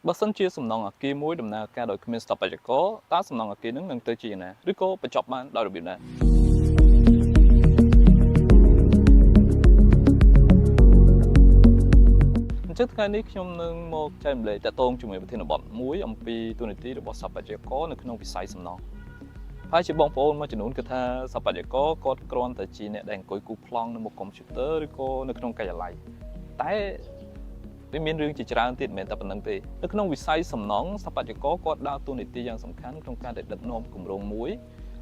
បើសិនជាសំណង់អគារមួយដំណើរការដោយគ្មានស្ថាបត្យករតើសំណង់អគារនឹងនឹងទៅជាយ៉ាងណាឬក៏បញ្ចប់បានដោយរបៀបណាអញ្ចឹងថ្ងៃនេះខ្ញុំនឹងមកចែករំលែកតាក់ទងជាមួយប្រធានបទមួយអំពីតួនាទីរបស់ស្ថាបត្យករនៅក្នុងវិស័យសំណង់ហើយជាបងប្អូនមួយចំនួនគិតថាស្ថាបត្យករគាត់គ្រាន់តែជាអ្នកដែលអង្គុយគូរប្លង់នៅមុខកុំព្យូទ័រឬក៏នៅក្នុងការិយាល័យតែវាមានរឿងជាច្រើនទៀតមិនមែនតែប៉ុណ្្នឹងទេនៅក្នុងវិស័យសំណង់ស្ថាបត្យករគាត់ដើរតួនាទីយ៉ាងសំខាន់ក្នុងការដែលដឹកនាំគម្រោងមួយ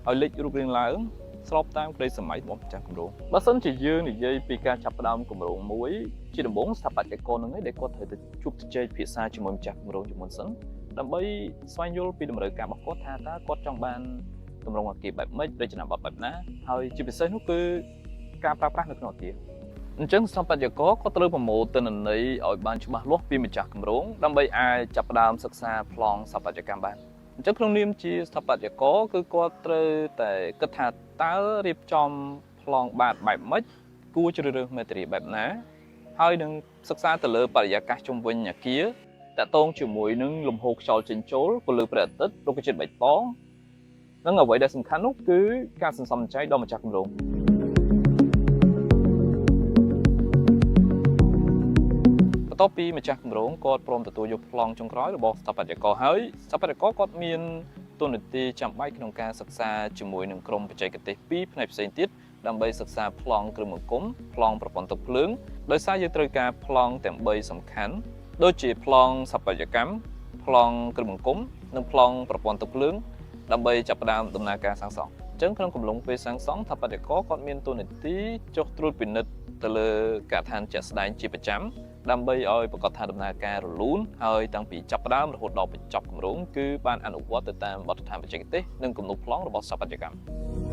ឲ្យលេចរូបរាងឡើងស្របតាមក្តីសម័យរបស់ម្ចាស់គម្រោងបើសិនជាយើងនិយាយពីការចាប់ផ្ដើមគម្រោងមួយជាដំបូងស្ថាបត្យករនឹងឯងដែលគាត់ត្រូវទៅជួបជជែកភាសាជាមួយម្ចាស់គម្រោងជាមុនសិនដើម្បីស្វែងយល់ពីតម្រូវការរបស់គាត់ថាតើគាត់ចង់បានទម្រង់អគារបែបម៉េចរចនាបថបែបណាហើយជាពិសេសនោះគឺការប្រើប្រាស់នៅក្នុងអគារអញ្ចឹងស្ថាបត្យករក៏ត្រូវប្រមូលទិន្នន័យឲ្យបានច្បាស់លាស់ពីម្ចាស់គម្រោងដើម្បីអាចចាប់ផ្ដើមសិក្សាប្លង់ស្ថាបត្យកម្មបានអញ្ចឹងក្នុងនាមជាស្ថាបត្យករគឺគាត់ត្រូវតែគិតថាតើរៀបចំប្លង់បាតបែបម៉េចគួរជ្រើសរើសមេធារីបែបណាហើយនឹងសិក្សាទៅលើបរិយាកាសជុំវិញអគារតាក់ទងជាមួយនឹងលំហូរខ្យល់ចេញចូលពន្លឺព្រះអាទិត្យរុក្ខជាតិបៃតងនិងអ្វីដែលសំខាន់នោះគឺការសន្សំសំចៃដល់ម្ចាស់គម្រោង បន្ទាប់ពីម្ចាស់គម្រោងគាត់ព្រមទទួលយកប្លង់ចុងក្រោយរបស់ស្ថាបត្យករហើយស្ថាបត្យករគាត់មានតួនាទីចាំបាច់ក្នុងការសិក្សាជាមួយនឹងក្រុមបច្ចេកទេសពីរផ្នែកផ្សេងទៀតដើម្បីសិក្សាប្លង់គ្រឿងបង្គុំប្លង់ប្រព័ន្ធទឹកភ្លើងដោយសារយើងត្រូវការប្លង់ទាំង3សំខាន់ដូចជាប្លង់ស្ថាបត្យកម្មប្លង់គ្រឿងបង្គុំនិងប្លង់ប្រព័ន្ធទឹកភ្លើងដើម្បីចាប់ផ្ដើមដំណើរការសាងសង់អញ្ចឹងក្នុងកំឡុងពេលសាងសង់ស្ថាបត្យករគាត់មានតួនាទីចុះត្រួតពិនិត្យទៅលើការដ្ឋានជាក់ស្ដែងជាប្រចាំ ដើម្បីឲ្យប្រកាសថាដំណើរការរលូនហើយតាំងពីចាប់ផ្ដើមរហូតដល់បញ្ចប់គម្រោងគឺបានអនុវត្តទៅតាមបទដ្ឋានបច្ចេកទេសនិងគំនូរប្លង់របស់ស្ថាបត្យកម្ម។